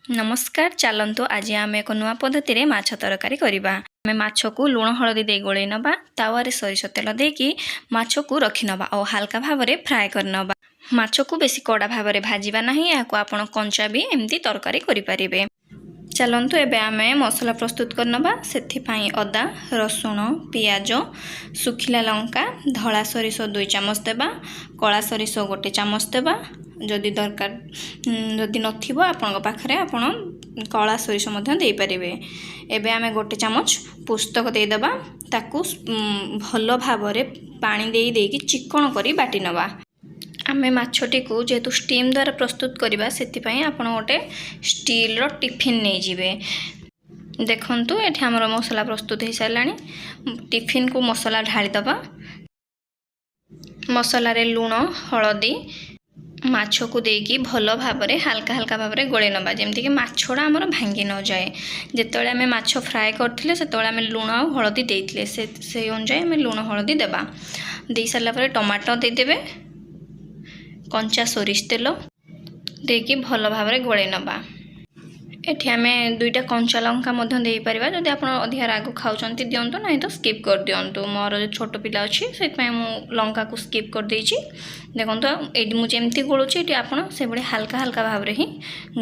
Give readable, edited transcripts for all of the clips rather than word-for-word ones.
ନମସ୍କାର। ଚାଲନ୍ତୁ, ଆଜି ଆମେ ଏକ ନୂଆ ପଦ୍ଧତିରେ ମାଛ ତରକାରୀ କରିବା। ଆମେ ମାଛକୁ ଲୁଣ ହଳଦୀ ଦେଇ ଗୋଳେଇ ନେବା। ତାୱାରେ ସୋରିଷ ତେଲ ଦେଇକି ମାଛକୁ ରଖିନେବା ଆଉ ହାଲକା ଭାବରେ ଫ୍ରାଏ କରିନେବା। ମାଛକୁ ବେଶୀ କଡ଼ା ଭାବରେ ଭାଜିବା ନାହିଁ। ଏହାକୁ ଆପଣ କଞ୍ଚା ବି ଏମିତି ତରକାରୀ କରିପାରିବେ। ଚାଲନ୍ତୁ, ଏବେ ଆମେ ମସଲା ପ୍ରସ୍ତୁତ କରିନେବା। ସେଥିପାଇଁ ଅଦା, ରସୁଣ, ପିଆଜ, ଶୁଖିଲା ଲଙ୍କା, ଧଳା ସୋରିଷ 2 ଚାମଚ ଦେବା। କଳା ସୋରିଷ 1 ଚାମଚ ଦେବା। ଯଦି ଦରକାର, ଯଦି ନଥିବ ଆପଣଙ୍କ ପାଖରେ, ଆପଣ କଳା ସୋରିଷ ମଧ୍ୟ ଦେଇପାରିବେ। ଏବେ ଆମେ 1 ଚାମଚ ପୋସ୍ତକ ଦେଇଦେବା। ତାକୁ ଭଲ ଭାବରେ ପାଣି ଦେଇ ଦେଇକି ଚିକଣ କରି ବାଟି ନେବା। ଆମେ ମାଛଟିକୁ ଯେହେତୁ ଷ୍ଟିମ୍ ଦ୍ୱାରା ପ୍ରସ୍ତୁତ କରିବା, ସେଥିପାଇଁ ଆପଣ ଗୋଟେ ଷ୍ଟିଲ୍ର ଟିଫିନ୍ ନେଇଯିବେ। ଦେଖନ୍ତୁ, ଏଠି ଆମର ମସଲା ପ୍ରସ୍ତୁତ ହୋଇସାରିଲାଣି। ଟିଫିନ୍କୁ ମସଲା ଢାଳିଦେବା। ମସଲାରେ ଲୁଣ, ହଳଦୀ, ମାଛକୁ ଦେଇକି ଭଲ ଭାବରେ ହାଲକା ହାଲକା ଭାବରେ ଗୋଳେଇ ନେବା, ଯେମିତିକି ମାଛଟା ଆମର ଭାଙ୍ଗି ନଯାଏ। ଯେତେବେଳେ ଆମେ ମାଛ ଫ୍ରାଏ କରିଥିଲେ, ସେତେବେଳେ ଆମେ ଲୁଣ ଆଉ ହଳଦୀ ଦେଇଥିଲେ। ସେଇ ଅନୁଯାୟୀ ଆମେ ଲୁଣ ହଳଦୀ ଦେବା। ଦେଇସାରିଲା ପରେ ଟମାଟୋ ଦେଇଦେବେ। କଞ୍ଚା ସୋରିଷ ତେଲ ଦେଇକି ଭଲ ଭାବରେ ଗୋଳେଇ ନେବା। ଏଠି ଆମେ ଦୁଇଟା କଞ୍ଚା ଲଙ୍କା ମଧ୍ୟ ଦେଇପାରିବା। ଯଦି ଆପଣ ଅଧିକା ରାଗ ଖାଉଛନ୍ତି, ଦିଅନ୍ତୁ, ନାହିଁ ତ ସ୍କିପ୍ କରିଦିଅନ୍ତୁ। ମୋର ଛୋଟ ପିଲା ଅଛି, ସେଥିପାଇଁ ମୁଁ ଲଙ୍କାକୁ ସ୍କିପ୍ କରିଦେଇଛି। ଦେଖନ୍ତୁ, ଏଇଠି ମୁଁ ଯେମିତି ଗୋଳଉଛି, ଏଠି ଆପଣ ସେଭଳି ହାଲକା ହାଲକା ଭାବରେ ହିଁ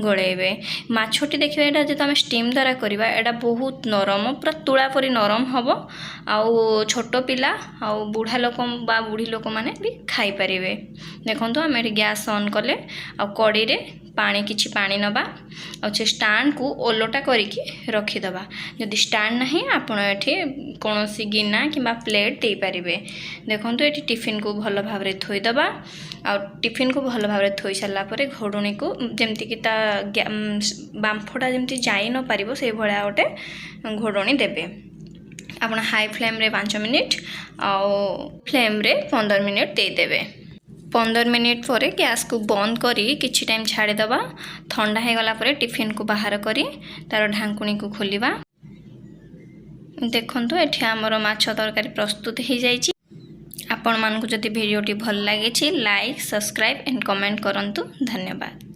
ଗୋଳେଇବେ। ମାଛଟି ଦେଖିବେ, ଏଇଟା ଯେହେତୁ ଆମେ ଷ୍ଟିମ୍ ଦ୍ୱାରା କରିବା, ଏଇଟା ବହୁତ ନରମ, ପୁରା ତୁଳା ପରି ନରମ ହେବ। ଆଉ ଛୋଟ ପିଲା ଆଉ ବୁଢ଼ା ଲୋକ ବା ବୁଢ଼ୀ ଲୋକମାନେ ବି ଖାଇପାରିବେ। ଦେଖନ୍ତୁ, ଆମେ ଏଠି ଗ୍ୟାସ୍ ଅନ୍ କଲେ ଆଉ କଡ଼େଇରେ ପାଣି, କିଛି ପାଣି ନେବା ଆଉ ସେ ଷ୍ଟାଣ୍ଡକୁ ଓଲଟା କରିକି ରଖିଦେବା। ଯଦି ଷ୍ଟାଣ୍ଡ ନାହିଁ, ଆପଣ ଏଠି କୌଣସି ଗିନା କିମ୍ବା ପ୍ଲେଟ୍ ଦେଇପାରିବେ। ଦେଖନ୍ତୁ, ଏଠି ଟିଫିନ୍କୁ ଭଲ ଭାବରେ ଥୋଇଦେବା। ଆଉ ଟିଫିନ୍କୁ ଭଲ ଭାବରେ ଥୋଇ ସାରିଲା ପରେ ଘୋଡ଼ଣୀକୁ, ଯେମିତିକି ତା ବାମ୍ଫଟା ଯେମିତି ଯାଇ ନପାରିବ, ସେଇଭଳିଆ ଗୋଟେ ଘୋଡ଼ଣୀ ଦେବେ। ଆପଣ ହାଇ ଫ୍ଲେମ୍ରେ 5 ମିନିଟ୍ ଆଉ ଫ୍ଲେମ୍ରେ 15 ମିନିଟ୍ ଦେଇଦେବେ। 15 ମିନିଟ୍ ପରେ ଗ୍ୟାସ୍କୁ ବନ୍ଦ କରି କିଛି ଟାଇମ୍ ଛାଡ଼ିଦେବା। ଥଣ୍ଡା ହେଇଗଲା ପରେ ଟିଫିନ୍କୁ ବାହାର କରି ତା'ର ଢାଙ୍କୁଣୀକୁ ଖୋଲିବା। ଦେଖନ୍ତୁ, ଏଠି ଆମର ମାଛ ତରକାରୀ ପ୍ରସ୍ତୁତ ହେଇଯାଇଛି। ଆପଣମାନଙ୍କୁ ଯଦି ଭିଡ଼ିଓଟି ଭଲ ଲାଗିଛି, ଲାଇକ୍, ସବସ୍କ୍ରାଇବ୍ ଆଣ୍ଡ କମେଣ୍ଟ କରନ୍ତୁ। ଧନ୍ୟବାଦ।